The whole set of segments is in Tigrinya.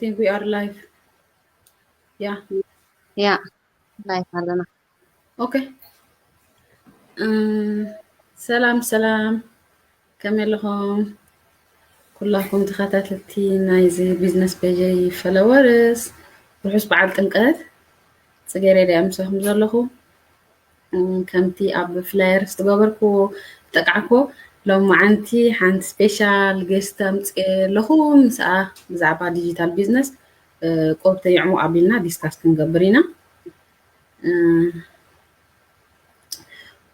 think we are live. Yeah. Yeah, live ኣለና። Okay. ሰላም ሰላም፣ ከመይ ኣለኹም ኩላኩም ተኸታተልቲ ናይዚ ቢዝነስ ፔጀይ ፈለወርስ? ርሑስ በዓል ጥምቀት። ጽጌሬዳ እያ ምሳኹም ዘለኹ። ከምቲ ኣብ ፍላየርስ ዝገበርኩ ዝጠቃዕኩ፣ ሎማዓንቲ ሓንቲ ስፔሻል ጌስት ኣምፅኤ ኣለኹ። ምስኣ ብዛዕባ ዲጂታል ቢዝነስ ቆብ ተይዕሙ ኣቢልና ዲስካስ ክንገብር ኢና።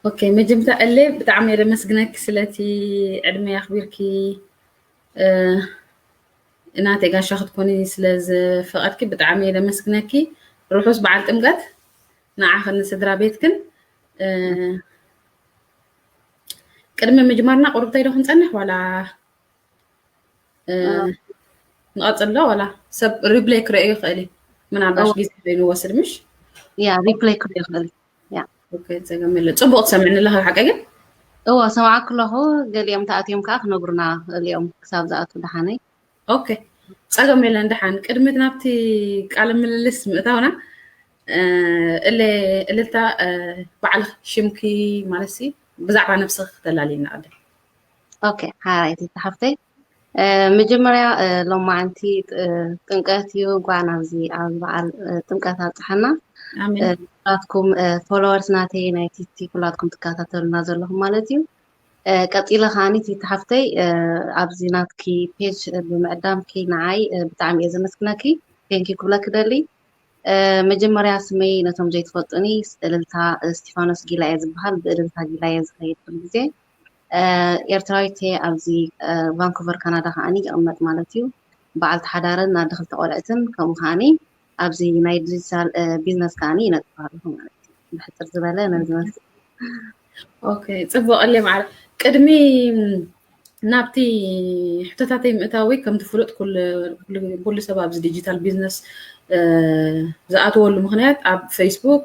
ኦኬ፣ መጀመርታ እለ ብጣዕሚ እየ ደመስግነኪ ስለቲ ዕድመ ኣኽቢርኪ ናተይ ጋሻ ክትኮኒ ስለ ዝፈቐድኪ ብጣዕሚ እየ ደመስግነኪ። ርሑስ በዓል ጥምቀት ንዓኽን ንስድራ ቤትክን። ቅድሚ ምጅማርና ቁሩብተይ ዶ ክንጸንሕ ዋላ ንቐጽሎ ዋላ ሰብ ሪፕለይ ክርእዮ ይኽእል እዩ። ምናልባሽ ግዜ ዘይንወስድ ምሽ? ያ ሪፕለይ ክርእዮ ይኽእል። ያ ኦኬ፣ ጸገም የለ። ጽቡቕ ትሰምዕኒ ኣለኻ ሓቀይ ግን? እዎ ሰማዕኩ ኣለኹ። ገሊኦም ተኣትዮም ከዓ ክነግሩና ገሊኦም ክሳብ ዝኣቱ ደሓነይ። ኦኬ፣ ጸገም የለን። ደሓን ቅድሚት ናብቲ ቃለ ምልልስ ምእታውና እለ እልልታ ባዕልኽ ሽምኪ ማለት ሲ ብዛዕባ ነብስኺ ክተላልይና ቀደም። ኦኬ ሓራይቲ ተሓፍተይ፣ መጀመርያ ሎማዓንቲ ጥምቀት እዩ። እንኳዕ ናብዚ ኣብ በዓል ጥምቀት ኣብፅሓና። ኩላትኩም ፎሎወርስ ናተይ ናይ ቲቲ ኩላትኩም ትከታተሉና ዘለኹም ማለት እዩ። ቀፂለ ከዓኒ ቲቲ ሓፍተይ ኣብዚ ናትኪ ፔጅ ብምዕዳምኪ ንዓይ ብጣዕሚ እየ ዘመስግነኪ። ቴንኪ ክብለኪ ደሊ። መጀመርያ ስመይ ነቶም ዘይትፈልጡኒ እልልታ እስቲፋኖስ ጊላ እየ ዝበሃል። ብእልልታ ጊላ እየ ዝኸይድ ኩሉ ግዜ። ኤርትራዊት እየ። ኣብዚ ቫንኩቨር ካናዳ ከዓኒ ይቕመጥ ማለት እዩ። በዓልቲ ሓዳርን ኣደ ክልተ ቆልዕትን ከምኡ ከዓኒ ኣብዚ ናይ ዲጂታል ቢዝነስ ከዓኒ ይነጥፍ ኣለኹ ማለት እዩ። ብሕፅር ዝበለ ነዚ መስል። ኦኬ፣ ጽቡቕ እለ ማለት ቅድሚ ናብቲ ሕቶታተይ ምእታወይ ከምቲ ፍሉጥ ኩሉ ሰብ ኣብዚ ዲጂታል ቢዝነስ ዝኣተወሉ ምኽንያት ኣብ ፌስቡክ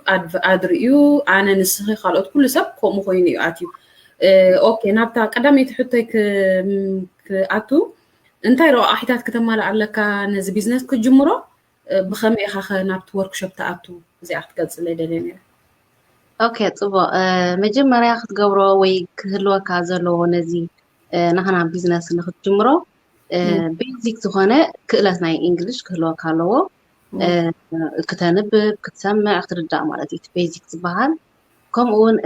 ኣድ ርእዩ ኣነ ንስኺ ካልኦት ኩሉ ሰብ ከምኡ ኮይኑ እዩ ኣትዩ። ኦኬ፣ ናብታ ቀዳመይቲ ሕቶይ ክኣቱ እንታይ ረቋሒታት ክተማልእ ኣለካ ነዚ ቢዝነስ ክትጅምሮ? ብኸመይ ኢኻ ኸ ናብቲ ወርክሾፕ ትኣቱ? እዚኣ ክትገልፅለይ ደልየ ነይረ። ኦኬ፣ ፅቡቕ። መጀመርያ ክትገብሮ ወይ ክህልወካ ዘለዎ ነዚ ናህና ቢዝነስ ንክትጅምሮ ቤዚክ ዝኾነ ክእለት ናይ ኢንግሊሽ ክህልወካ ኣለዎ። ክተንብብ፣ ክትሰምዕ፣ ክትርዳእ ማለት እዩ። እቲ ቤዚክ ዝበሃል ከምኡ እውን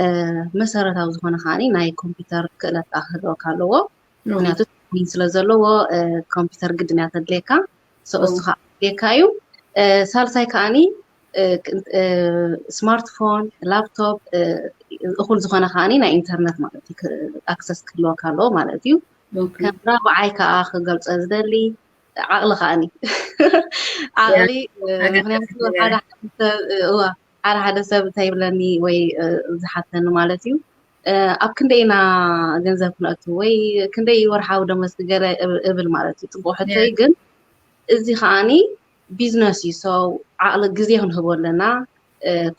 መሰረታዊ ዝኾነ ከዓኒ ናይ ኮምፒውተር ክእለት ከዓ ክህልወካ ኣለዎ። ምክንያቱ ስለ ዘለዎ ኮምፒውተር ግድን እያ ተድልየካ። እሱ ከዓ ኣድልየካ እዩ። ሳልሳይ ከዓኒ ስማርትፎን፣ ላፕቶፕ፣ እኹል ዝኾነ ከዓኒ ናይ ኢንተርነት ማለት እዩ ኣክሰስ ክህልወካ ኣለዎ ማለት እዩ። ከም ራብዓይ ከዓ ክገልፆ ዝደሊ ዓቕሊ ከዓኒ ዓቕሊ ምክንያቱ ሓደ ሓደ ሰብ እንታይ ይብለኒ ወይ ዝሓተኒ ማለት እዩ ኣብ ክንደይ ኢና ገንዘብ ክነእቱ ወይ ክንደይ ወርሓዊ ደሞዝ ክገለ እብል ማለት እዩ። ፅቡቅ ሕቶይ ግን እዚ ከዓኒ ቢዝነስ እዩ። ሰው ዓቕሊ ግዜ ክንህቦ ኣለና።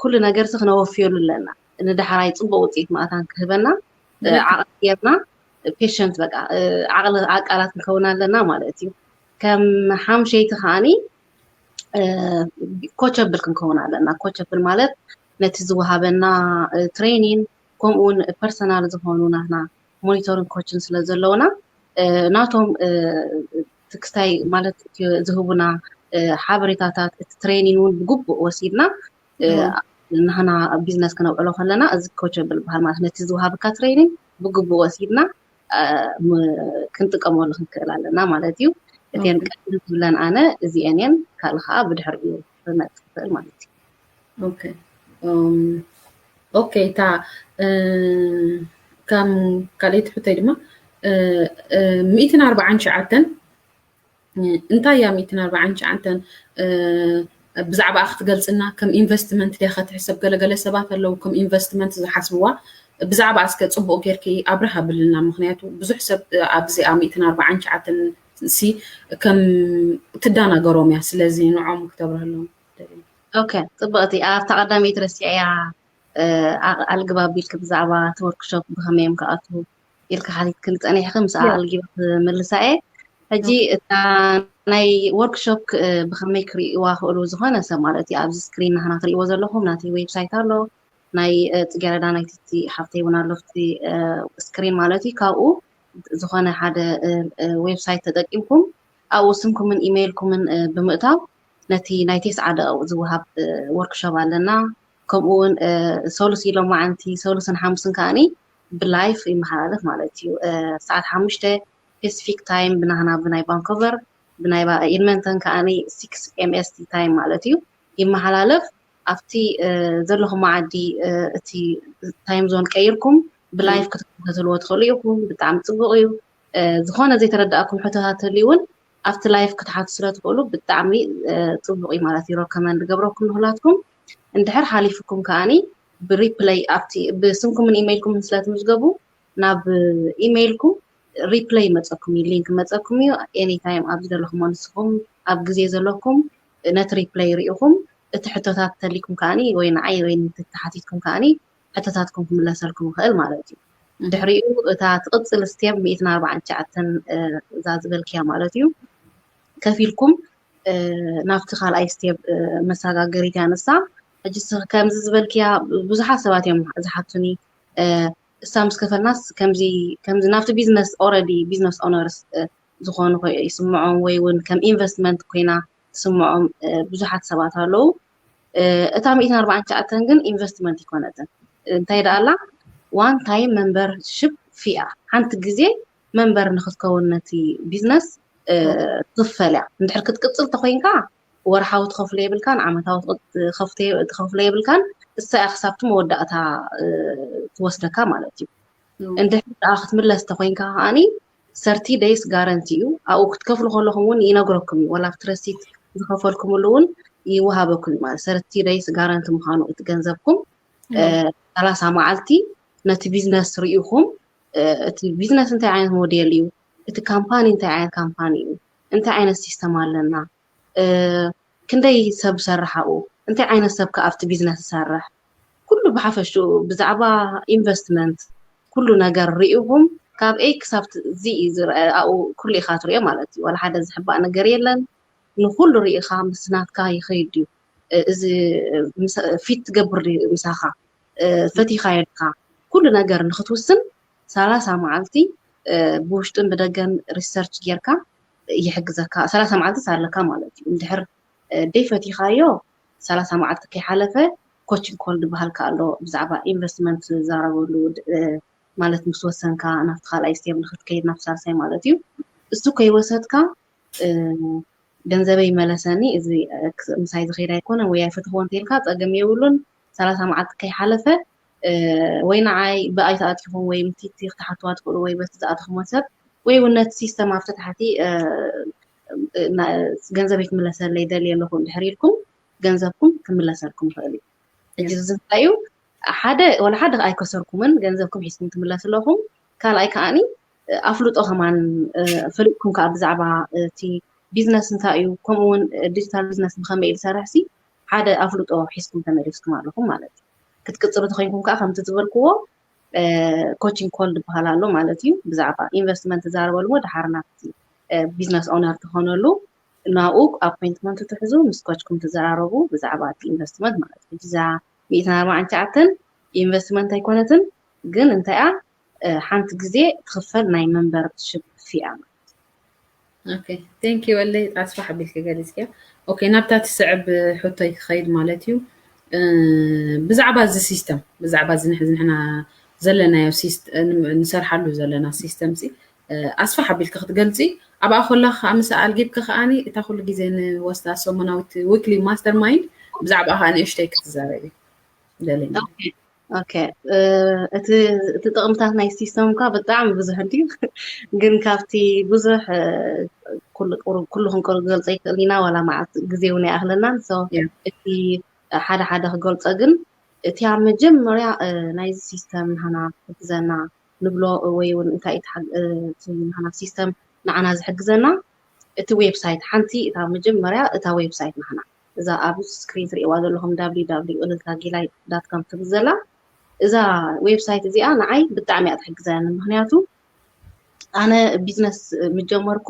ኩሉ ነገር ሲ ክነወፍየሉ ኣለና። ንዳሕራይ ፅቡቅ ውፅኢት ማእታን ክህበና ዓቕሊ ጌርና ፔሸንት በቃ ዓቕሊ ኣቃላት ክንከውን ኣለና ማለት እዩ። ከም ሓምሸይቲ ከዓኒ ኮቸብል ክንከውን ኣለና። ኮቸብል ማለት ነቲ ዝወሃበና ትሬኒን ከምኡውን ፐርሰናል ዝኾኑ ናትና ሞኒተርን ኮችን ስለ ዘለውና ናቶም ትክስታይ ማለት ዝህቡና ሓበሬታታት እቲ ትሬኒን እውን ብግቡእ ወሲድና ናህና ቢዝነስ ክነውዕሎ ከለና እዚ ኮቸብል በሃል ማለት ነቲ ዝወሃበካ ትሬኒን ብግቡእ ወሲድና ክንጥቀመሉ ክንክእል ኣለና ማለት እዩ። እተን ቀንዲ ዝብለን ኣነ እዚአን እየን። ካልእ ከዓ ብድሕሪኡ ክመፅእ ይኽእል ማለት እዩ። ኦኬ ኦኬ እታ ከም ካልኣይቲ ሕቶይ ድማ ሚእትን ኣርባዓን ትሽዓተን እንታይ እያ ሚእትን ኣርባዓን ትሽዓተን ብዛዕባ ክትገልፅና ከም ኢንቨስትመንት ዲያ ክትሕሰብ? ገለገለ ሰባት ኣለዉ ከም ኢንቨስትመንት ዝሓስብዋ። ብዛዕባ እስከ ፅቡቅ ጌርኪ ኣብርሃ ብልና፣ ምክንያቱ ብዙሕ ሰብ ኣብዚ ኣብ ሚእትን ኣርባዓን ትሽዓተን ሲ ከም ትዳናገሮም እያ። ስለዚ ንዖም ክተብርሃሎም። ኦኬ ፅቡቅቲ ኣብታ ቀዳመይቲ ረሲዐያ ኣልግባ ቢልክ ብዛዕባ እቲ ወርክሾፕ ብከመይ እዮም ክኣትዉ ኢልካ ሓቲትክን ፀኒሕኪ ምስኣ ኣልጊባ ክምልሳ እየ። ሕጂ እታ ናይ workshop ብከመይ ክርእይዋ ክእሉ ዝኾነ ሰብ ማለት እዩ። ኣብዚ screen ናህና ትርእይዎ ዘለኹም ናተይ website ኣሎ፣ ናይ ጽጌረዳ ናይ ትቲ ሓፍተይ እውን ኣሎ ኣብቲ screen ማለት እዩ። ካብኡ ዝኾነ ሓደ website ተጠቂምኩም ኣብኡ ስምኩምን ኢሜይልኩምን ብምእታው ነቲ ናይ ቴስዓ ደቂቕ ዝወሃብ workshop ኣለና። ከምኡ እውን ሰሉስ ኢሎም መዓንቲ ሰሉስን ሓሙስን ከዓኒ ብላይፍ ይመሓላለፍ ማለት እዩ። ሰዓት ሓሙሽተ Pacific time ብናህና ብናይ ቫንኮቨር ብናይ ኤድመንተን ከዓኒ six M S T time ማለት እዩ ይመሓላለፍ። ኣብቲ ዘለኹም ዓዲ እቲ time zone ቀይርኩም ብላይፍ ክትከታተልዎ ትኽእሉ ኢኹም። ብጣዕሚ ፅቡቅ እዩ። ዝኾነ ዘይተረዳእኩም ሕቶታት ተልዩ እውን ኣብቲ ላይፍ ክትሓቱ ስለ ትኽእሉ ብጣዕሚ ፅቡቅ እዩ ማለት እዩ። ሮከመንድ ገብረኩም ንክላትኩም እንድሕር ሓሊፍኩም ከዓኒ ብሪፕለይ ኣብቲ ብስምኩምን ኢሜይልኩም ስለ ትምዝገቡ ናብ ኢሜይልኩም ሪፕለይ ይመፀኩም እዩ፣ ሊንክ ይመፀኩም እዩ። ኤኒታይም ኣብዚ ዘለኹም ንስኹም ኣብ ግዜ ዘለኩም ነቲ ሪፕለይ ርኢኹም እቲ ሕቶታት ተሊኩም ከዓኒ ወይ ንዓይ ወይ ንትተሓቲትኩም ከዓኒ ሕቶታትኩም ክምለሰልኩም ይኽእል ማለት እዩ። ድሕሪኡ እታ ትቕፅል ስቴፕ ሚእትን ኣርባዓን ትሽዓተን እዛ ዝበልክያ ማለት እዩ ከፊልኩም ናብቲ ካልኣይ ስቴፕ መሰጋገሪት እያ ንሳ። ሕጂ ከምዚ ዝበልክያ ብዙሓት ሰባት እዮም ዝሓቱኒ እሳ ምስ ከፈልናስ ከምዚ ከምዚ ናብቲ ቢዝነስ ኦረዲ ቢዝነስ ኦነርስ ዝኾኑ ይስምዖም ወይ እውን ከም ኢንቨስትመንት ኮይና ትስምዖም ብዙሓት ሰባት ኣለዉ። እታ ሚእትን ኣርባዓን ትሽዓተን ግን ኢንቨስትመንት ይኮነትን እንታይ ደኣላ ዋን ታይም ሜምበርሽፕ ፊ እያ። ሓንቲ ግዜ ሜምበር ንክትከውን ነቲ ቢዝነስ ትኽፈል እያ። እንድሕር ክትቅፅል ተኮይንካ ወርሓዊ ትኸፍሎ የብልካን፣ ዓመታዊ ትኸፍሎ የብልካን። እሳ እያ ክሳብቲ መወዳእታ ትወስደካ ማለት እዩ። እንድሕር ደኣ ክትምለስ ተኮይንካ ከዓኒ ሰርቲ ደይስ ጋረንቲ እዩ። ኣብኡ ክትከፍሉ ከለኹም እውን ይነግረኩም እዩ። ወላ ኣብቲ ረሲት ዝኸፈልኩምሉ እውን ይወሃበኩም እዩ ማለት ሰርቲ ደይስ ጋረንቲ ምዃኑ እቲ ገንዘብኩም ሰላሳ መዓልቲ ነቲ ቢዝነስ ርኢኹም እቲ ቢዝነስ እንታይ ዓይነት ሞዴል እዩ፣ እቲ ካምፓኒ እንታይ ዓይነት ካምፓኒ እዩ፣ እንታይ ዓይነት ሲስተም ኣለና፣ ክንደይ ሰብ ሰርሓኡ፣ እንታይ ዓይነት ሰብ ከ ኣብቲ ቢዝነስ ይሰርሕ፣ ኩሉ ብሓፈሽኡ ብዛዕባ ኢንቨስትመንት ኩሉ ነገር ርኢኹም ካብ ኤ ክሳብ ዚ እዩ ዝረአ ኣብኡ ኩሉ ኢኻ ትሪኦ ማለት እዩ። ዋላ ሓደ ዝሕባእ ነገር የለን። ንኩሉ ርኢኻ ምስ ናትካ ይኸይድ እዩ። እዚ ፊት ትገብር ድዩ ምሳኻ ፈቲኻዮ ድኻ ኩሉ ነገር ንክትውስን ሰላሳ መዓልቲ ብውሽጥን ብደገን ሪሰርች ጌርካ ይሕግዘካ። ሰላሳ መዓልቲ ኣለካ ማለት እዩ። እንድሕር ደይፈቲኻዮ ሰላሳ መዓልቲ ከይሓለፈ ኮችንግ ኮል ዝበሃል ከ ኣሎ ብዛዕባ ኢንቨስትመንት ዝዛረበሉ ማለት ምስ ወሰንካ ናብቲ ካልኣይ ስቴፕ ንክትከይድ ናብ ሳልሳይ ማለት እዩ። እሱ ከይወሰድካ ገንዘበይ ይመለሰኒ፣ እዚ ምሳይ ዝኸይድ ኣይኮነን ወይ ኣይፈተኽዎ እንተኢልካ ፀገም የብሉን። ሰላሳ መዓልቲ ከይሓለፈ ወይ ንዓይ ብኣይ ተኣቲኹም ወይ ምቲቲ ክትሓትዋ ትኽእሉ ወይ በቲ ዝኣተኹሞ ሰብ ወይ እውን ነቲ ሲስተም ኣብቲ ታሕቲ ገንዘበይ ክምለሰለይ ደልየ ኣለኹ እንድሕር ኢልኩም ገንዘብኩም ክምለሰልኩም ይኽእል እዩ። ሕጂ እዚ እንታይ እዩ ሓደ ወላ ሓደ ኣይከሰርኩምን ገንዘብኩም ሒዝኩም ትምለሱ ኣለኹም። ካልኣይ ከዓኒ ኣፍልጦ ከማን ፈሊጥኩም ከዓ ብዛዕባ እቲ ቢዝነስ እንታይ እዩ ከምኡ እውን ዲጂታል ቢዝነስ ብከመይ እዩ ዝሰርሕ ሲ ሓደ ኣፍልጦ ሒዝኩም ተመሊስኩም ኣለኹም ማለት እዩ። ክትቅፅሉ ተኮይንኩም ከዓ ከምቲ ዝበልክዎ ኮችንግ ኮል ዝበሃል ኣሎ ማለት እዩ። ብዛዕባ ኢንቨስትመንት ትዛረበሉ ሞ ድሓር ናብቲ ቢዝነስ ኦነር ትኾነሉ ናብኡ ኣፖይንትመንት ትሕዙ ምስ ኮችኩም ትዘራረቡ ብዛዕባ እቲ ኢንቨስትመንት ማለት እዩ። እዛ ሚእትን ኣርባዓን ትሽዓተን ኢንቨስትመንት ኣይኮነትን ግን እንታይ እያ ሓንቲ ግዜ ትኽፈል ናይ መንበርሽፕ ፊ እያ ማለት እዩ። ኦኬ ቴንክ ዩ ወለይ ኣስፋሕ ኣቢልኪ ገሊፅክያ። ኦኬ ናብታ ትስዕብ ሕቶይ ክኸይድ ማለት እዩ። ብዛዕባ እዚ ሲስተም ብዛዕባ እዚ ንሕና ዘለናዮ ንሰርሓሉ ዘለና ሲስተም ሲ ኣስፋሕ ኣቢልኪ ክትገልፂ ኣብኣ ኮላ ከዓ ምስ ኣልጊብኪ ከዓኒ እታ ኩሉ ግዜ ንወስዳ ሰሙናዊት ዊክሊ ማስተር ማይንድ ብዛዕባ ከዓ ንእሽተይ ክትዛረቢ ደለኒ። ኦኬ እቲ ጥቕምታት ናይ ሲስተም እኳ ብጣዕሚ ብዙሕ እንድዩ ግን ካብቲ ብዙሕ ኩሉ ክንገልፆ ይክእል ኢና ዋላ መዓት ግዜ እውን ኣይኣክለናን እቲ ሓደ ሓደ ክገልፆ ግን እቲ ኣብ መጀመርያ ናይዚ ሲስተም ንሃና ክሕግዘና ንብሎ ወይ እውን እንታይ ናና ሲስተም ንዓና ዝሕግዘና እቲ ዌብሳይት ሓንቲ እታ መጀመርያ እታ ዌብሳይት ናና እዛ ኣብ ስክሪን ትሪእዋ ዘለኹም www እልልታ ጊላይ ዳት ኮም ትብል ዘላ እዛ ዌብሳይት እዚኣ ንዓይ ብጣዕሚ እያ ትሕግዘኒ ምክንያቱ ኣነ ቢዝነስ ምጀመርኩ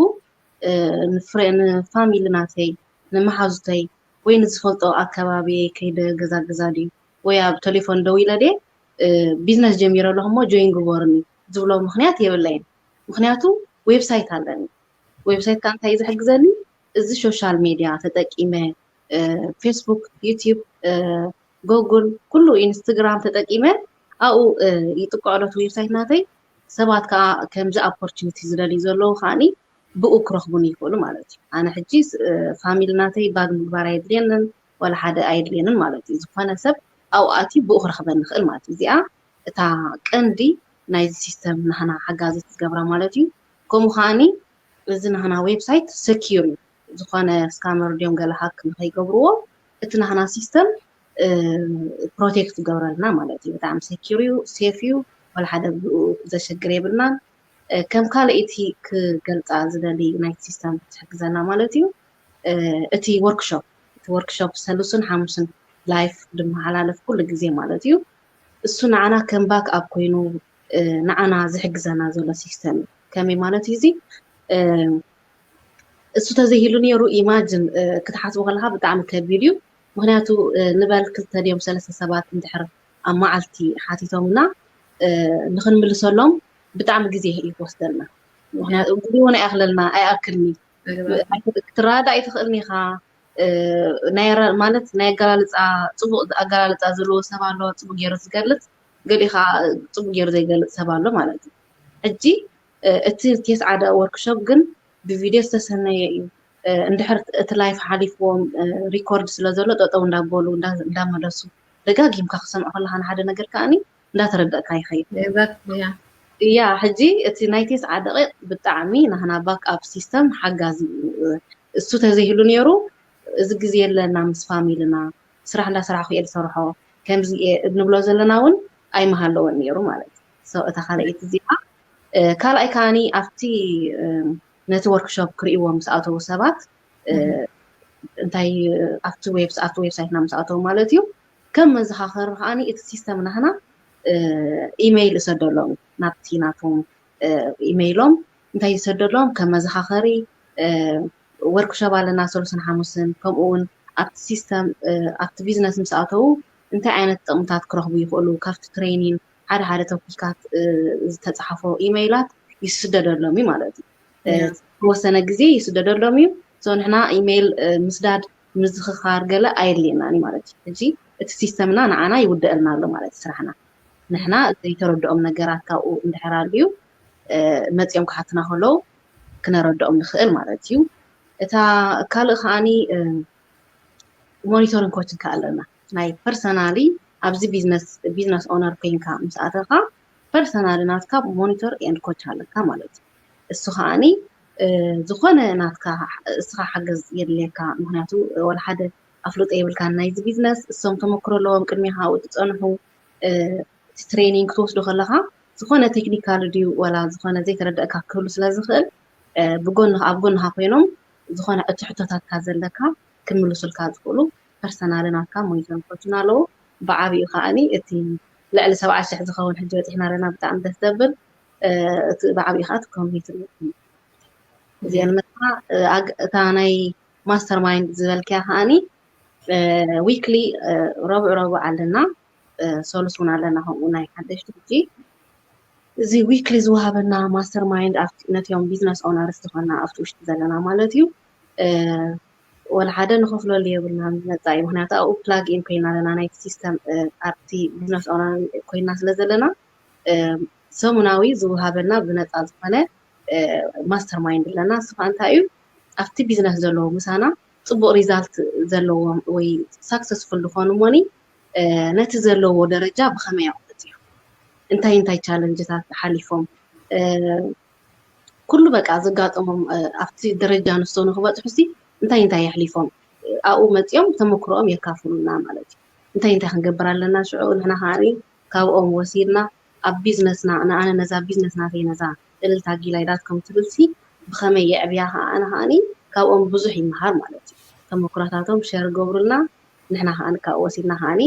ንፍሬ ንፋሚሊ ናተይ፣ ንመሓዙተይ ወይ ንዝፈልጦ ኣከባቢየይ ከይደ ገዛ ገዛ ድዩ ወይ ኣብ ቴሌፎን ደው ኢለ ድየ ቢዝነስ ጀሚረ ኣለኹ እሞ ጆይን ግበሩኒ ዝብሎ ምኽንያት የብለይን። ምኽንያቱ ዌብሳይት ኣለኒ። ዌብሳይት ከዓ እንታይ እዩ ዝሕግዘኒ? እዚ ሶሻል ሜድያ ተጠቂመ ፌስቡክ፣ ዩቲዩብ፣ ጎግል፣ ኩሉ ኢንስትግራም ተጠቂመ ኣብኡ ይጥቅዖ ዶ እቲ ዌብሳይት ናተይ። ሰባት ከዓ ከምዚ ኦፖርቹኒቲ ዝደልዩ ዘለዉ ከዓኒ ብኡ ክረኽቡኒ ይኽእሉ ማለት እዩ። ኣነ ሕጂ ፋሚሊ ናተይ ባግ ምግባር ኣየድልየንን ዋላ ሓደ ኣየድልየንን ማለት እዩ። ዝኾነ ሰብ ኣብኡ ኣትዩ ብኡ ክረኽበኒ ይኽእል ማለት እዩ። እዚኣ እታ ቀንዲ ናይዚ ሲስተም ናህና ሓጋዚ ትገብራ ማለት እዩ። ከምኡ ከዓኒ እዚ ናህና ዌብሳይት ሰኪዩር እዩ። ዝኾነ ስካመር ድዮም ገለ ሃክ ንኸይገብርዎ እቲ ናህና ሲስተም ፕሮቴክት ይገብረልና ማለት እዩ። ብጣዕሚ ሰኪር እዩ፣ ሴፍ እዩ፣ ወላ ሓደ ብኡ ዘሸግር የብልናን። ከም ካልኣይቲ ክገልፃ ዝደሊ ናይቲ ሲስተም ትሕግዘና ማለት እዩ። እቲ ወርክሾፕ እቲ ወርክሾፕ ሰሉስን ሓሙስን ላይፍ ድመሓላለፍ ኩሉ ግዜ ማለት እዩ። እሱ ንዓና ከም ባክ ኣፕ ኮይኑ ንዓና ዝሕግዘና ዘሎ ሲስተም እዩ። ከመይ ማለት እዩ እዚ? እሱ ተዘይህሉ ነይሩ ኢማጅን ክትሓስቡ ከለካ ብጣዕሚ ከቢድ እዩ። ምክንያቱ ንበል ክልተ ድዮም ሰለስተ ሰባት እንድሕር ኣብ መዓልቲ ሓቲቶምና ንክንምልሰሎም ብጣዕሚ ግዜ እዩ ክወስደልና። ምክንያቱ ግዜ እውን ኣይኣክለልና ኣይኣክልኒ ክትረዳዳእ ኣይትኽእልን ኢኻ። ናይ ማለት ናይ ኣገላልፃ ፅቡቅ ኣገላልፃ ዘለዎ ሰብ ኣሎ ፅቡቅ ገይሩ ዝገልፅ፣ ገሊኡ ከዓ ፅቡቅ ገይሩ ዘይገልፅ ሰብ ኣሎ ማለት እዩ። ሕጂ እቲ ቴስዓ ደቂቅ ወርክሾፕ ግን ብቪድዮ ዝተሰነየ እዩ። እንድሕር እቲ ላይፍ ሓሊፍዎም ሪኮርድ ስለ ዘሎ ጠጠው እንዳበሉ እንዳመለሱ ደጋጊምካ ክሰምዕ ከለካ ንሓደ ነገር ከዓኒ እንዳተረደእካ ይኸይድ። እያ ሕጂ እቲ ናይ ቴስዓ ደቂቅ ብጣዕሚ ናህና ባክ ኣፕ ሲስተም ሓጋዚ እዩ። እሱ ተዘይህሉ ነይሩ እዚ ግዜ የለና ምስ ፋሚልና ስራሕ እንዳሰራሕኩ እየ ዝሰርሖ ከምዚ እየ እንብሎ ዘለና እውን ኣይምሃለወን ነይሩ ማለት እዩ። እታ ካልኣይቲ እዚኣ ካልኣይ ከዓኒ ኣብቲ ነቲ ወርክሾፕ ክርእይዎ ምስ ኣተዉ ሰባት እንታይ ኣብቲ ዌብስ ኣብቲ ዌብሳይትና ምስ ኣተዉ ማለት እዩ ከም መዘኻኸሪ ከዓኒ እቲ ሲስተም ናህና ኢሜይል እሰደሎም ናብቲ ናቶም ኢሜይሎም እንታይ ይሰደሎም ከም መዘኻኸሪ ወርክሾፕ ኣለና ሰሉስን ሓሙስን ከምኡ እውን ኣብቲ ሲስተም ኣብቲ ቢዝነስ ምስ ኣተዉ እንታይ ዓይነት ጥቕምታት ክረኽቡ ይኽእሉ ካብቲ ትሬኒን ሓደ ሓደ ቶፒካት ዝተፃሓፎ ኢሜይላት ይስደደሎም እዩ ማለት እዩ። ተወሰነ ግዜ ይስደደሎም እዩ። ንሕና ኢሜይል ምስዳድ ምዝኽኻር ገለ ኣየድልየናን እዩ ማለት እዩ። ሕጂ እቲ ሲስተምና ንዓና ይውደአልና ኣሎ ማለት እዩ ስራሕና። ንሕና ዘይተረድኦም ነገራት ካብኡ እንድሕር ኣልዩ መፂኦም ክሓትና ከለዉ ክነረድኦም ንኽእል ማለት እዩ። እታ ካልእ ከዓኒ ሞኒቶሪንግ ኮችንግ ኣለና። ናይ ፐርሰናሊ ኣብዚ ቢዝነስ ቢዝነስ ኦነር ኮይንካ ምስ ኣተኻ ፐርሰናሊ ናትካ ሞኒተር ኤንድ ኮች ኣለካ ማለት እዩ። እሱ ከዓኒ ዝኾነ ናትካ እስኻ ሓገዝ የድልየካ። ምክንያቱ ወላ ሓደ ኣፍልጦ የብልካን ናይዚ ቢዝነስ። እሶም ተመክሮ ኣለዎም ቅድሚኻ ኣብኡ ዝፀንሑ እቲ ትሬኒንግ ክትወስዶ ከለኻ ዝኾነ ቴክኒካል ድዩ ዋላ ዝኾነ ዘይተረደእካ ክህሉ ስለ ዝኽእል ብጎንኻ ኣብ ጎንኻ ኮይኖም ዝኾነ እቲ ሕቶታትካ ዘለካ ክምልሱልካ ዝኽእሉ ፐርሰናል ናትካ ሞኒተር ኮችን ኣለዉ። ብዓብኡ ከዓኒ እቲ ልዕሊ ሰብዓ ሽሕ ዝኸውን ሕጂ በፂሕና ኣለና ብጣዕሚ ደስ ዘብል እቲ ብዓብኡ ከዓ እቲ ኮሚኒቲ እዚኣ ንመታ እታ ናይ ማስተር ማይንድ ዝበልክያ ከዓኒ ዊክሊ ረቡዕ ረቡዕ ኣለና ሰሉስ እውን ኣለና ከምኡ ናይ ሓደሽቲ ሕጂ እዚ ዊክሊ ዝወሃበና ማስተር ማይንድ ነቲኦም ቢዝነስ ኦነርስ ዝኾና ኣብቲ ውሽጢ ዘለና ማለት እዩ ወላ ሓደ ንኸፍለሉ የብልናን ነፃ እዩ ምክንያቱ ኣብኡ ፕላግ ኢን ኮይና ኣለና ናይቲ ሲስተም ኣብቲ ቢዝነስ ኦነር ኮይና ስለ ዘለና ሰሙናዊ ዝወሃበና ብነፃ ዝኾነ ማስተር ማይንድ ኣለና እሱ ከዓ እንታይ እዩ ኣብቲ ቢዝነስ ዘለዎ ምሳና ፅቡቅ ሪዛልት ዘለዎም ወይ ሳክሰስፉል ዝኾኑ ሞኒ ነቲ ዘለዎ ደረጃ ብኸመይ ኣቑፅፅዮ እንታይ እንታይ ቻለንጅታት ሓሊፎም ኩሉ በቃ ዘጋጠሞም ኣብቲ ደረጃ ንሶ ንክበፅሑ ሲ እንታይ እንታይ የሕሊፎም ኣብኡ መፂኦም ተመክሮኦም የካፍሉና ማለት እዩ እንታይ እንታይ ክንገብር ኣለና ሽዑ ንሕና ከዓኒ ካብኦም ወሲድና ኣብ ቢዝነስና ንኣነ ነዛ ቢዝነስ ናተይ ነዛ እልልታ ጊላይ ዳት ኮም ትብል ሲ ብኸመይ የዕብያ ከዓ ኣነ ከዓኒ ካብኦም ብዙሕ ይመሃር ማለት እዩ ተመክሮታቶም ሸር ገብሩልና ንሕና ከዓኒ ካብኡ ወሲድና ከዓኒ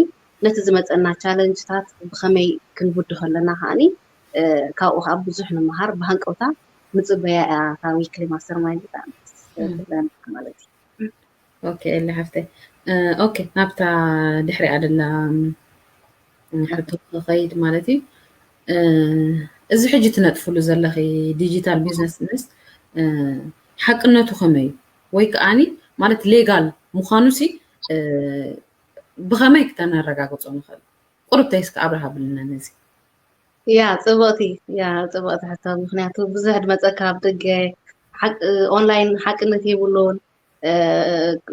ነቲ ዝመፀና ቻለንጅታት ብኸመይ ክንብድሆ ኣለና ከዓኒ ካብኡ ከዓ ብዙሕ ንምሃር ብሃንቀውታ ንፅበያ እያ እታ ዊክሊ ማስተር ማይንድ ብጣዕሚ ማለት እዩ። ኦኬ፣ እለ ሓፍተይ። ኦኬ፣ ናብታ ድሕሪኣ ደላ ሕቶ ክኸይድ ማለት እዩ። እዚ ሕጂ ትነጥፍሉ ዘለኺ ዲጂታል ቢዝነስ ምስ ሓቅነቱ ከመይ እዩ? ወይ ከዓኒ ማለት ሌጋል ምዃኑ ሲ ብኸመይ ክተነረጋግጾ ንኽእል? ቁርብተይ እስከ ኣብርሃ ብልና ነዚ። ያ ጽቡቕቲ ያ ጽቡቕቲ ሕቶ። ምክንያቱ ብዙሕ ድመጸካ ኣብ ደገ ኦንላይን ሓቅነት የብሉን።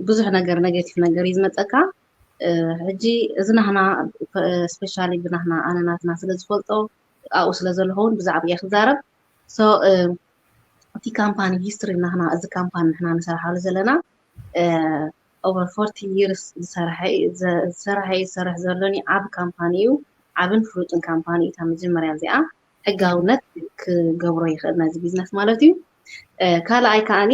ብዙሕ ነገር ኔጌቲቭ ነገር እዩ ዝመጸካ። ሕጂ እዚ ናህና ስፔሻሊ ብናህና ኣነ ናትና ስለ ዝፈልጦ ኣብኡ ስለ ዘለኸውን ብዛዕባ እየ ክዛረብ። ሶ እቲ ካምፓኒ ሂስትሪ ናህና እዚ ካምፓኒ ንሕና ንሰርሓሉ ዘለና over forty years ዝሰረሐ ዝሰርሕ ዘሎኒ ዓብ ካምፓኒ እዩ። ዓብን ፍሉጥን ካምፓኒ እታ መጀመርያ እዚኣ ሕጋውነት ክገብሮ ይኽእል ነዚ ቢዝነስ ማለት እዩ። ካልኣይ ከዓኒ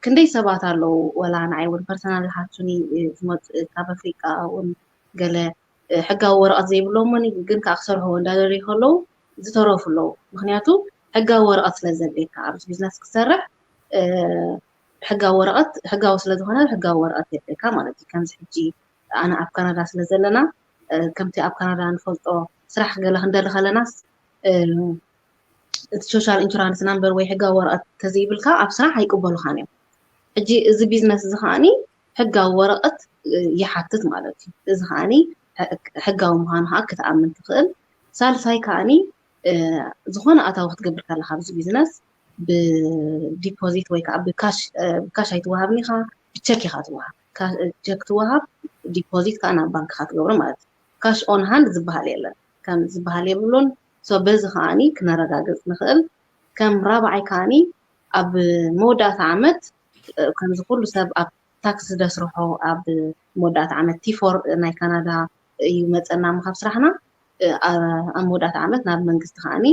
ክንደይ ሰባት ኣለዉ ወላ ንዓይ እውን ፐርሰናል ሓቱኒ ዝመፁ ካብ ኣፍሪቃ እውን ገለ ሕጋዊ ወረቐት ዘይብሎም ግን ከዓ ክሰርሕዎ እንዳደለዩ ከለዉ ዝተረፉ ኣለዉ። ምክንያቱ ሕጋዊ ወረቐት ስለ ዘድልየካ ኣብዚ ቢዝነስ ክሰርሕ ሕጋዊ ወረቐት ሕጋዊ ስለዝኾነ ሕጋዊ ወረቐት የድልየካ ማለት እዩ። ከምዚ ሕጂ ኣነ ኣብ ካናዳ ስለ ዘለና ከምቲ ኣብ ካናዳ ንፈልጦ ስራሕ ገለ ክንደሊ ከለናስ እቲ ሶሻል ኢንሹራንስ ናምበር ወይ ሕጋዊ ወረቐት ተዘይብልካ ኣብ ስራሕ ኣይቅበሉኻን እዮም። ሕጂ እዚ ቢዝነስ እዚ ከዓኒ ሕጋዊ ወረቐት ይሓትት ማለት እዩ። እዚ ከዓኒ ሕጋዊ ምዃኑ ከዓ ክትኣምን ትኽእል። ሳልሳይ ከዓኒ ዝኾነ ኣታዊ ክትገብር ከለካ ኣብዚ ቢዝነስ ብዲፖዚት ወይ ከዓ ብካሽ ብካሽ ኣይትወሃብን ኢኻ፣ ብቸክ ኢኻ ትወሃብ። ቸክ ትወሃብ፣ ዲፖዚት ከዓ ናብ ባንክ ኢኻ ትገብሮ ማለት እዩ። ካሽ ኦን ሃንድ ዝበሃል የለን፣ ከም ዝበሃል የብሉን። ሶ በዚ ከዓኒ ክነረጋግፅ ንኽእል። ከም ራብዓይ ከዓኒ ኣብ መወዳእታ ዓመት ከምዚ ኩሉ ሰብ ኣብ ታክስ ደስርሖ ኣብ መወዳእታ ዓመት ቲፎር ናይ ካናዳ እዩ መፀና ካብ ስራሕና ኣብ መወዳእታ ዓመት ናብ መንግስቲ ከዓኒ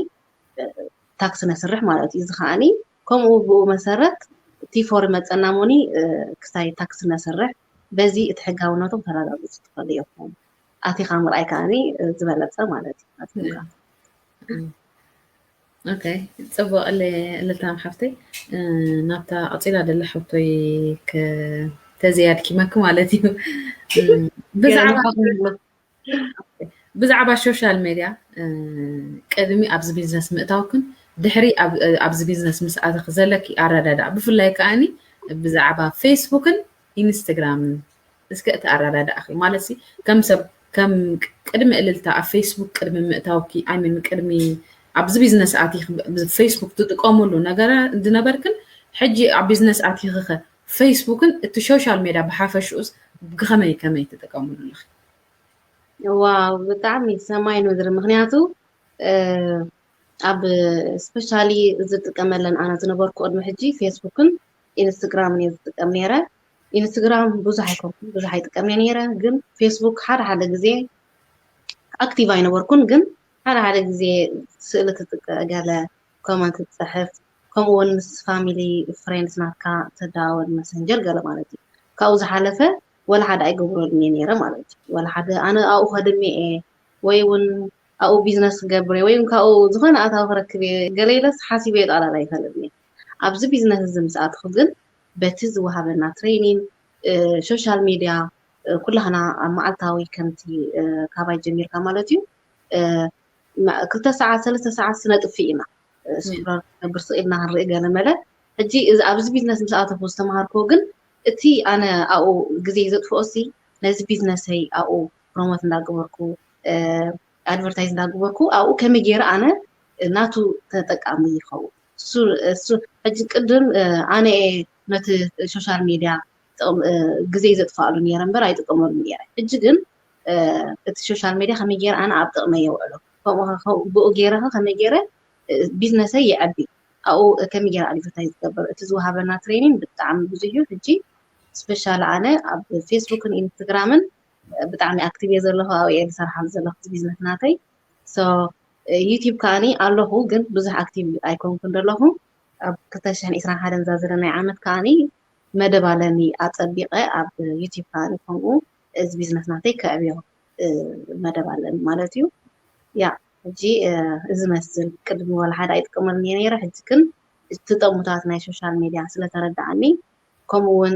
ታክስ ነስርሕ ማለት እዩ። እዚ ከዓኒ ከምኡ ብኡ መሰረት ቲፎር መፀና ሞኒ ክሳይ ታክስ ነስርሕ በዚ እቲ ሕጋውነቶም ተረጋግፁ ትኽእሉ ኢኹም። ኣቲኻ ምርኣይ ከዓኒ ዝበለፀ ማለት እዩ። ኦኬ፣ ፅቡቅ። እልልታም ሓፍተይ ናብታ ቀፂላ ደላ ሕቶይ ተዘያድኪመኪ ማለት እዩ። ብዛዕባ ብዛዕባ ሶሻል ሜድያ ቅድሚ ኣብዚ ቢዝነስ ምእታውክን ድሕሪ ኣብዚ ቢዝነስ ምስ ኣተኺ ዘለኪ ኣረዳድኣ ብፍላይ ከዓኒ ብዛዕባ ፌስቡክን ኢንስትግራምን እስከ እቲ ኣረዳድኣኺ ማለት ሲ ከም ሰብ ከም ቅድሚ እልልታ ኣብ ፌስቡክ ቅድሚ ምእታውኪ ኣይምን ቅድሚ ኣብዚ ቢዝነስ ኣቲ ፌስቡክ ትጥቀሙሉ ነገረ ዝነበርክን ሕጂ ኣብ ቢዝነስ ኣቲኺኸ ፌስቡክን እቲ ሶሻል ሜድያ ብሓፈሽኡስ ብከመይ ከመይ ትጥቀሙሉ ኣለኺ? ዋው ብጣዕሚ ሰማይ ምድሪ ምክንያቱ ኣብ ስፔሻሊ ዝጥቀመለን ኣነ ዝነበርኩ ቅድሚ ሕጂ ፌስቡክን ኢንስትግራምን እየ ዝጥቀም ነይረ። ኢንስትግራም ብዙሕ ኣይኮንኩን ብዙሕ ኣይጥቀም እየ ነይረ፣ ግን ፌስቡክ ሓደ ሓደ ግዜ ኣክቲቭ ኣይነበርኩን፣ ግን ሓደ ሓደ ግዜ ስእሊ ትጥቀ ገለ ኮመንት ትፅሕፍ ከምኡ እውን ምስ ፋሚሊ ፍሬንድስ ናትካ ተደዋወል መሰንጀር ገለ ማለት እዩ። ካብኡ ዝሓለፈ ወላ ሓደ ኣይገብረሉን እየ ነይረ ማለት እዩ። ወላ ሓደ ኣነ ኣብኡ ከድሜ እየ ወይ እውን ኣብኡ ቢዝነስ ክገብር እየ ወይ እውን ካብኡ ዝኾነ ኣታዊ ክረክብ እየ ገለ ኢለስ ሓሲበ ጠቕላላ ኣይፈልጥን እየ። ኣብዚ ቢዝነስ እዚ ምስ ኣትኹ ግን በቲ ዝወሃበና ትሬኒንግ ሶሻል ሚድያ ኩላህና ኣብ መዓልታዊ ከምቲ ካባይ ጀሚርካ ማለት እዩ ክልተ ሰዓት ሰለስተ ሰዓት ስነጥፍእ ኢና ስክሮል ክነብር ስቕ ኢልና ክንርኢ ገለ መለ። ሕጂ እዚ ኣብዚ ቢዝነስ ምስ ኣተኹ ዝተምሃርክዎ ግን እቲ ኣነ ኣብኡ ግዜ ዘጥፍኦ ሲ ነዚ ቢዝነሰይ ኣብኡ ፕሮሞት እንዳገበርኩ ኣድቨርታይዝ እንዳገበርኩ ኣብኡ ከመይ ገይረ ኣነ ናቱ ተጠቃሚ ይኸውን። እሱ ሕጂ ቅድም ኣነ እየ ነቲ ሶሻል ሚድያ ግዜ ዘጥፋኣሉ ነይረ እምበር ኣይጥቀመሉ ነይረ። ሕጂ ግን እቲ ሶሻል ሚድያ ከመይ ገይረ ኣነ ኣብ ጥቕመይ የውዕሎ፣ ከምኡ ብኡ ገይረ ከ ከመይ ገይረ ቢዝነሰይ ይዐቢ፣ ኣብኡ ከመይ ገይረ ኣድቨርታይዝ ዝገብር፣ እቲ ዝወሃበና ትሬኒንግ ብጣዕሚ ብዙሕ እዩ። ሕጂ ስፔሻሊ ኣነ ኣብ ፌስቡክን ኢንስትግራምን ብጣዕሚ ኣክቲቭ እየ ዘለኹ፣ ኣብኡ እየ ዝሰርሓሉ ዘለኹ ቢዝነስ ናተይ። ሶ ዩቲብ ከዓኒ ኣለኹ፣ ግን ብዙሕ ኣክቲቭ ኣይኮንኩን ዘለኹ። ኣብ ክልተ ሽሕን ዕስራን ሓደን እዛ ዘለናይ ዓመት ከዓኒ መደብ ኣለኒ ኣጸቢቐ ኣብ ዩቲብ ከዓኒ ከምኡ እዚ ቢዝነስ ናተይ ከዕብዮ መደብ ኣለኒ ማለት እዩ። ያ ሕጂ እዚ መስል ቅድሚ ዋላ ሓደ ኣይጥቀመሉን እየ ነይረ፣ ሕጂ ግን እቲ ጠሙታት ናይ ሶሻል ሜድያ ስለተረዳኣኒ፣ ከምኡ እውን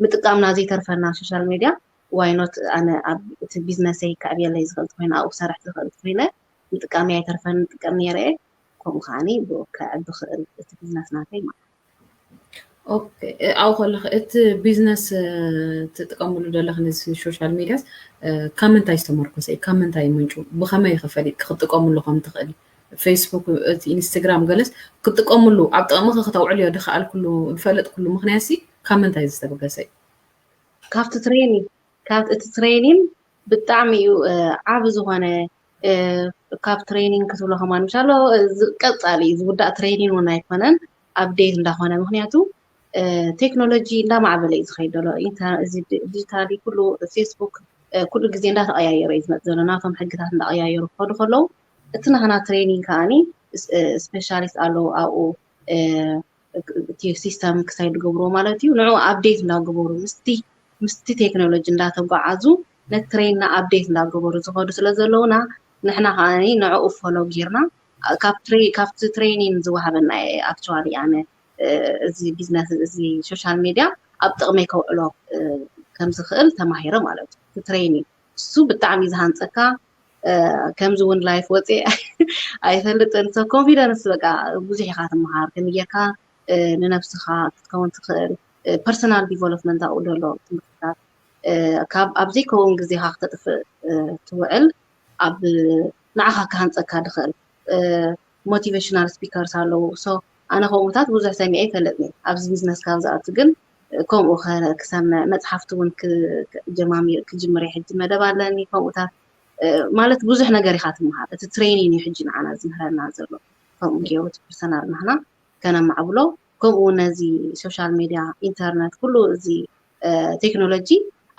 ምጥቃምና ዘይተርፈና ሶሻል ሜድያ ዋይኖት ኣነ ኣብ እቲ ቢዝነሰይ ከዕብየለይ ዝኽእል ኮይነ ኣብኡ ክሰርሕ ዝኽእል ኮይነ ምጥቃመይ ኣይተርፈን ንጥቀም ነይረ እየ። ከምኡ ከዓኒ ብኡ ከዕቢ ክእል እቲ ቢዝነስ ናተይ ማለት ኦኬ ኣብኡ ከለኺ እቲ ቢዝነስ ትጥቀምሉ ዘለኺ ነዚ ሶሻል ሚድያስ ካብ ምንታይ ዝተመርኮሰ እዩ ካብ ምንታይ ምንጩ ብኸመይ ኢኺ ፈሊጥኪ ክትጥቀምሉ ከም ትኽእሊ ፌስቡክ እቲ ኢንስታግራም ገለስ ክትጥቀምሉ ኣብ ጥቕምኺ ክተውዕልዮ ድኸኣልኩሉ ዝፈለጥኩሉ ምኽንያት ሲ ካብ ምንታይ ዝተበገሰ እዩ ካብቲ ትሬኒንግ ካብ እቲ ትሬኒንግ ብጣዕሚ እዩ ዓቢ ዝኾነ ካብ ትሬኒንግ ክትብሎ ከማን ምሻሎ ቀጻሊ እዩ ዝውዳእ ትሬኒንግ እውን ኣይኮነን ኣፕዴት እንዳኾነ ምክንያቱ ቴክኖሎጂ እንዳማዕበለ እዩ ዝኸይድ ዘሎ ዲጂታሊ ኩሉ ፌስቡክ ኩሉ ግዜ እንዳተቀያየረ እዩ ዝመፅ ዘሎ ናቶም ሕግታት እንዳቀያየሩ ክኸዱ ከለዉ እቲ ናህና ትሬኒንግ ከዓኒ ስፔሻሊስት ኣለዉ ኣብኡ እቲ ሲስተም ክሳይ ዝገብርዎ ማለት እዩ ንዑ ኣፕዴት እንዳገበሩ ምስቲ ምስቲ ቴክኖሎጂ እንዳተጓዓዙ ነቲ ትሬንና ኣፕዴት እንዳገበሩ ዝኸዱ ስለ ዘለውና ንሕና ከዓ ንዕኡ ፎሎ ጌርና ካብቲ ትሬኒን ዝወሃበና actually ኣነ እዚ ቢዝነስ እዚ ሶሻል ሜድያ ኣብ ጥቕመይ ከውዕሎ ከም ዝኽእል ተማሂረ ማለት እዩ ትሬኒን እሱ ብጣዕሚ ዝሃንፀካ ከምዚ እውን ላይፍ ወፅየ ኣይፈልጥን ሰብ ኮንፊደንስ በቃ ብዙሕ ኢኻ ትመሃር ከመይ ጌርካ ንነብስኻ ክትከውን ትኽእል ፐርሰናል ዲቨሎፕመንት ኣብኡ ዘሎ ትምህርትታት ካብ ኣብ ዘይከውን ግዜኻ ክተጥፍእ ትውዕል ኣብ ንዓኻ ክሃንፀካ ድኽእል ሞቲቬሽናል ስፒከርስ ኣለዉ ሶ ኣነ ከምኡታት ብዙሕ ሰሚዐ ይፈልጥኒ ኣብዚ ቢዝነስ ካብ ዝኣቱ ግን ከምኡ ክሰምዕ መፅሓፍቲ እውን ጀማሚር ክጅምር ሕጂ መደብ ኣለኒ ከምኡታት ማለት ብዙሕ ነገር ኢኻ ትምሃር እቲ ትሬኒን እዩ ሕጂ ንዓና ዝምህረና ዘሎ ከምኡ ገይሩ እቲ ፐርሰናል ናህና ከነማዕብሎ ከምኡ ነዚ ሶሻል ሜድያ ኢንተርነት ኩሉ እዚ ቴክኖሎጂ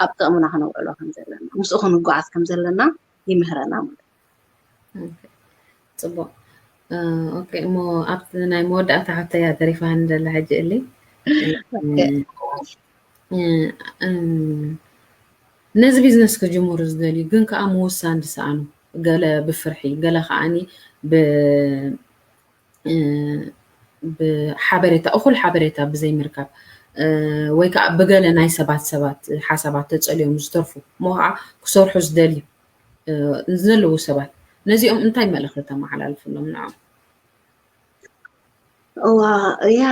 ኣብ ጥቕምና ክነውዕሎ ከም ዘለና ምስኡ ክንጓዓዝ ከም ዘለና ይምህረና ማለት ፅቡቅ ኦኬ እሞ ኣብቲ ናይ መወዳእታ ሓተያ ተሪፋኒ ዘላ ሕጂ እሊ ነዚ ቢዝነስ ክጅምሩ ዝደልዩ ግን ከዓ ምውሳን ዝሰኣኑ ገለ ብፍርሒ ገለ ከዓኒ ብሓበሬታ እኹል ሓበሬታ ብዘይምርካብ ወይ ከዓ ብገለ ናይ ሰባት ሰባት ሓሳባት ተፀልዮም ዝተርፉ እሞ ከዓ ክሰርሑ ዝደልዩ ንዘለዉ ሰባት ነዚኦም እንታይ መልእኽቲ ተመሓላልፍሎም ንዖም እዋ ያ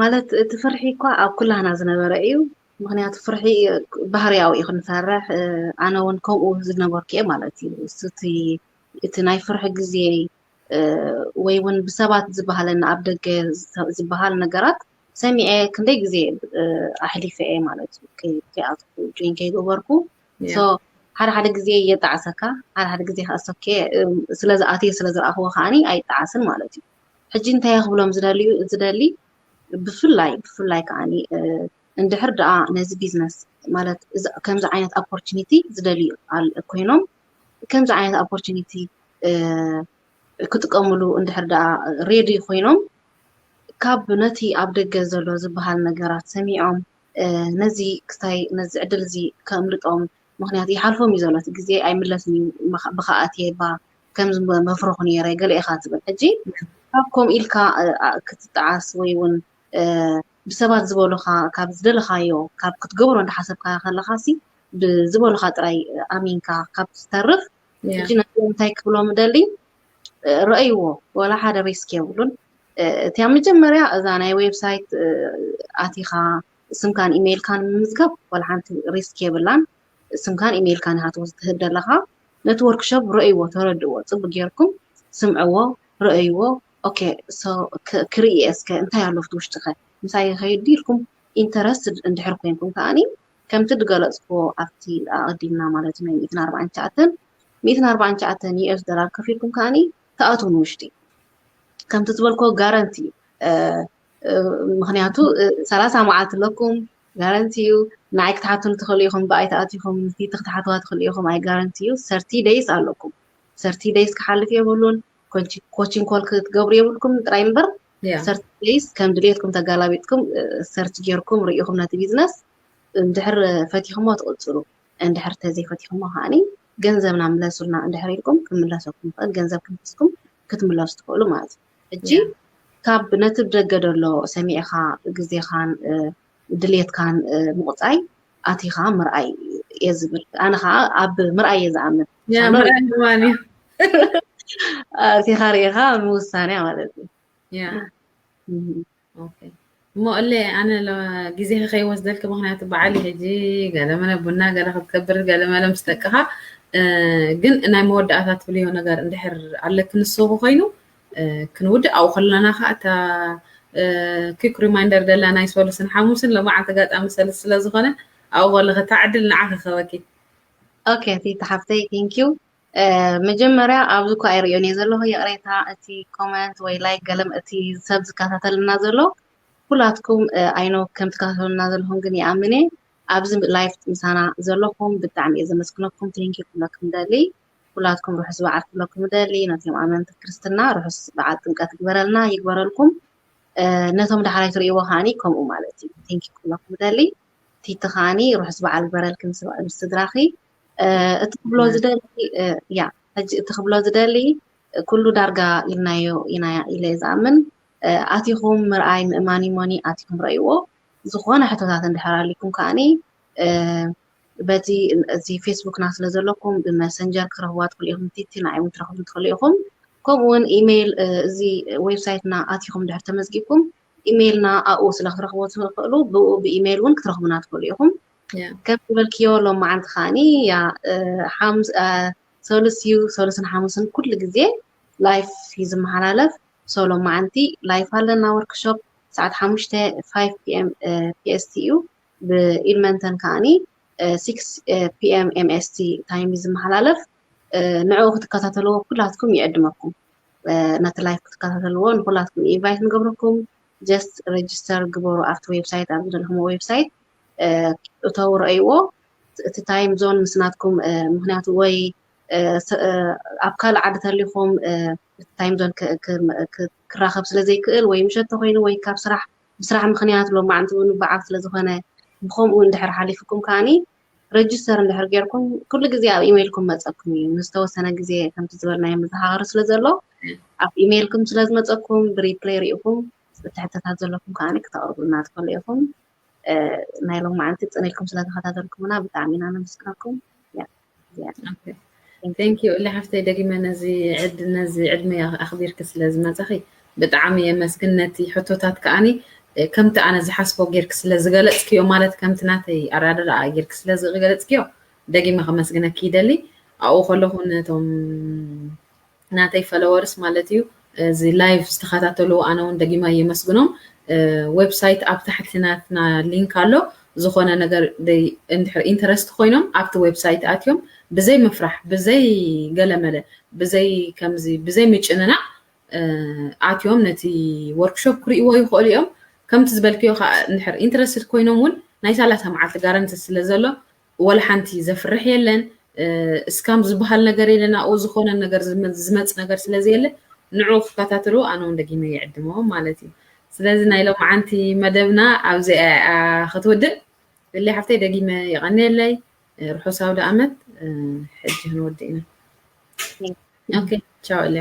ማለት እቲ ፍርሒ እኳ ኣብ ኩላህና ዝነበረ እዩ ምክንያቱ ፍርሒ ባህርያዊ እዩ ክንፈርሕ ኣነ እውን ከምኡ ዝነበርኩ እየ ማለት እዩ እቲ ናይ ፍርሒ ግዜ ወይ እውን ብሰባት ዝበሃለና ኣብ ደገ ዝበሃል ነገራት ሰሚዐ ክንደይ ግዜ ኣሕሊፈ እየ ማለት እዩ ከይኣትኩ ጆይን ከይገበርኩ ሓደ ሓደ ግዜ የጣዕሰካ ሓደ ሓደ ግዜ ከኣሰኬ ስለዝኣትየ ስለዝረኣኽዎ ከዓኒ ኣይጣዓስን ማለት እዩ ሕጂ እንታይ ክብሎም ዝደልዩ ዝደሊ ብፍላይ ብፍላይ ከዓኒ እንድሕር ደኣ ነዚ ቢዝነስ ማለት ከምዚ ዓይነት ኦፖርቹኒቲ ዝደልዩ ኮይኖም ከምዚ ዓይነት ኦፖርቹኒቲ ክጥቀምሉ እንድሕር ደኣ ሬዲ ኮይኖም ካብ ነቲ ኣብ ደገ ዘሎ ዝበሃል ነገራት ሰሚዖም ነዚ ክስታይ ነዚ ዕድል እዚ ከምልጦም ምክንያቱ ይሓልፎም እዩ ዘሎ እቲ ግዜ ኣይምለስን እዩ ብከኣትየ ባ ከምዚ መፍረኹ ነይረ ገለ ኢኻ ትብል ሕጂ ካብ ከምኡ ኢልካ ክትጠዓስ ወይ እውን ብሰባት ዝበሉኻ ካብ ዝደለኻዮ ካብ ክትገብሮ እንዳሓሰብካ ከለኻሲ ብዝበሉኻ ጥራይ ኣሚንካ ካብ ትተርፍ ሕጂ ነቲ እንታይ ክብሎም ደሊ ረእይዎ ወላ ሓደ ሪስክ የብሉን እቲ ኣብ መጀመርያ እዛ ናይ ዌብሳይት ኣቲኻ ስምካን ኢሜይልካን ምምዝጋብ ወላ ሓንቲ ሪስክ የብላን ስምካን ኢሜይልካን ኢኻ ትህብ ዘለኻ ነቲ ወርክሾፕ ረእይዎ ተረድእዎ ፅቡቅ ጌርኩም ስምዕዎ ረእይዎ ኦኬ ክርኢ እስከ እንታይ ኣሎ ኣብቲ ውሽጢ ከ ምሳይ ይኸይድ ኢልኩም ኢንተረስትድ እንድሕር ኮይንኩም ከዓኒ ከምቲ ዝገለፅክዎ ኣብቲ ኣቐዲምና ማለት ናይ ሚእትን ኣርባዓን ትሽዓተን ሚእትን ኣርባዓን ትሽዓተን ዩኤስ ዶላር ከፊልኩም ከዓኒ ትኣትዉ ንውሽጢ ከምቲ ዝበልክዎ ጋረንቲ ምክንያቱ ሰላሳ መዓልቲ ኣለኩም ጋረንቲ እዩ ንዓይ ክትሓቱን ትኽእሉ ኢኹም ብኣይ ተኣቲኹም ንፊቲ ክትሓትዋ ትኽእሉ ኢኹም ኣይ ጋረንቲ እዩ ሰርቲ ደይስ ኣለኩም ሰርቲ ደይስ ክሓልፍ የብሉን ኮቺን ኮል ክትገብሩ የብልኩም ጥራይ እምበር ሰርቲ ደይስ ከም ድሌትኩም ተጋላቢጥኩም ሰርች ጌርኩም ርኢኹም ነቲ ቢዝነስ እንድሕር ፈቲኹሞ ትቕፅሉ እንድሕር ተዘይፈቲኹሞ ከዓኒ ገንዘብና ምለሱልና እንድሕር ኢልኩም ክምለሰኩም ይኽእል ገንዘብ ክንክስኩም ክትምለሱ ትኽእሉ ማለት እዩ ሕጂ ካብ ነቲ ብደገ ደሎ ሰሚዕኻ ግዜኻን ድልየትካን ምቑፃይ ኣቲኻ ምርኣይ እየ ዝብል። ኣነ ከዓ ኣብ ምርኣይ እየ ዝኣምን። ኣቲኻ ርኢኻ ምውሳንያ ማለት እዩ። እሞ እለ ኣነ ግዜኺ ከይወስደልኪ፣ ምክንያቱ በዓል ሕጂ ገለመለ ቡና ገለ ክትገብር ገለመለ ምስ ደቅኻ፣ ግን ናይ መወዳእታ ትብልዮ ነገር እንድሕር ኣለኪ ንስኹ ኮይኑ ክንውድእ ኣብኡ ከለና ከዓ እታ quick reminder ደላ ናይ ሰሉስን ሓሙስን ሎማዓንቲ ኣጋጣሚ ሰሉስ ስለዝኾነ ኣብኡ ከለኺ እታ ዕድል ንዓኺ ክህበኪ። ኦኬ ቲቲ ሓፍተይ፣ thank you። መጀመርያ ኣብዚ እኳ ኣይርእዮን እየ ዘለኹ፣ ይቕሬታ። እቲ comment ወይ like ገለም እቲ ሰብ ዝከታተልና ዘሎ ኩላትኩም I know ከም ትከታተሉና ዘለኹም ግን ይኣምን እየ። ኣብዚ live ምሳና ዘለኹም ብጣዕሚ እየ ዘመስግነኩም። Thank you ክብለኩም ደሊ። ኩላትኩም ርሑስ በዓል ክብለኩም ደሊ። ነቲኦም ኣመንቲ ክርስትና ርሑስ በዓል ጥምቀት ግበረልና ይግበረልኩም። ነቶም ዳሕራይ ትርእይዎ ከዓኒ ከምኡ ማለት እዩ። Thank you ክብለኩም ደሊ። ቲቲ ከዓኒ ርሑስ በዓል ግበረልኪ ምስ ስድራኺ። እቲ ክብሎ ዝደሊ ያ ሕጂ እቲ ክብሎ ዝደሊ ኩሉ ዳርጋ ኢልናዮ ኢና ኢለ ዝኣምን። ኣቲኹም ምርኣይ ምእማን እሞኒ ኣቲኹም ረእይዎ። ዝኾነ ሕቶታት እንድሕር ኣሊኩም ከዓኒ በቲ እዚ ፌስቡክና ስለ ዘለኩም ብመሰንጀር ክትረኽብዋ ትኽእሉ ኢኹም። ቲቲ ንዓይ እውን ትረኽቡ ትኽእሉ ኢኹም። ከምኡ እውን ኢሜይል እዚ ዌብሳይትና ኣቲኹም ድሕር ተመዝጊብኩም ኢሜይልና ኣብኡ ስለ ክትረኽቦ ትኽእሉ ብኡ ብኢሜይል እውን ክትረኽቡና ትኽእሉ ኢኹም። ከም ዝበልክዮ ሎማዓንቲ ከዓኒ ያ ሓሙስ ሰሉስ እዩ። ሰሉስን ሓሙስን ኩሉ ግዜ live እዩ ዝመሓላለፍ። So ሎማዓንቲ live ኣለና workshop ሰዓት ሓሙሽተ five pm PST እዩ። ብኢድመንተን ከዓኒ six pm MST time እዩ ዝመሓላለፍ። ንዕኡ ክትከታተልዎ ኩላትኩም ይዕድመኩም። ነቲ live ክትከታተልዎ ንኩላትኩም invite ንገብረኩም። Just register ግበሩ ኣብቲ ዌብሳይት ኣብዚ ዘለኹም ዌብሳይት እተው ረእይዎ። እቲ time zone ምስ ናትኩም ምክንያቱ ወይ ኣብ ካልእ ዓዲ ተሊኹም time zone ክራኸብ ስለ ዘይክእል ወይ ምሸት ተኮይኑ ወይ ካብ ስራሕ ብስራሕ ምክንያት ሎማዓንቲ እውን በዓል ስለ ዝኾነ ብከምኡ እንድሕር ሓሊፍኩም ከዓኒ register እንድሕር ጌርኩም ኩሉ ግዜ ኣብ ኢሜይልኩም መፀኩም እዩ። ንዝተወሰነ ግዜ ከምቲ ዝበልናዮ መዘኻኸሪ ስለ ዘሎ ኣብ ኢሜይልኩም ስለ ዝመፀኩም ብሪፕሌይ ሪኢኹም እቲ ሕቶታት ዘለኩም ከዓኒ ክተቕርቡልና ትኽእሉ ኢኹም። ናይ ሎማዓንቲ ፅን ኢልኩም ስለተኸታተልኩምና ብጣዕሚ ኢና ነመስግነኩም። Thank you እለ ሓፍተይ፣ ደጊመ ነዚ ዕድ ነዚ ዕድመ ኣኽቢርኪ ስለ ዝመጻኺ ብጣዕሚ የመስግን። ነቲ ሕቶታት ከዓኒ ከምቲ ኣነ ዝሓስቦ ጌርኪ ስለ ዝገለጽክዮ፣ ማለት ከምቲ ናተይ ኣራድኣ ጌርኪ ስለ ዝገለጽክዮ ደጊመ ከመስግነኪ ይደሊ። ኣብኡ ከለኹ ነቶም ናተይ followers ማለት እዩ፣ እዚ live ዝተኸታተሉ ኣነ እውን ደጊመ የመስግኖም። ዌብሳይት ኣብ ታሕቲ ናትና ሊንክ ኣሎ። ዝኾነ ነገር ደይ እንድሕር ኢንተረስት ኮይኖም ኣብቲ ዌብሳይት ኣትዮም ብዘይ ምፍራሕ ብዘይ ገለመለ ብዘይ ከምዚ ብዘይ ምጭንናቕ ኣትዮም ነቲ ወርክሾፕ ክርእይዎ ይኽእሉ እዮም። ከምቲ ዝበልክዮ ከዓ እንድሕር ኢንተረስትድ ኮይኖም እውን ናይ ሰላሳ መዓልቲ ጋረንቲ ስለ ዘሎ ወላ ሓንቲ ዘፍርሕ የለን። እስካም ዝበሃል ነገር የለን። ኣብኡ ዝኾነ ነገር ዝመፅ ነገር ስለ ዘየለ ንዑ ክከታተሉ ኣነ እውን ደጊመ ይዕድሞም ማለት እዩ። ስለዚ ናይ ሎማዓንቲ መደብና ኣብዚ ክትውድእ እሊ ሓፍተይ ደጊመ የቐንየለይ። ርሑስ ኣውደ ኣመት። ሕጂ ክንወድእ ኢና። ኦኬ ቻው እሊ።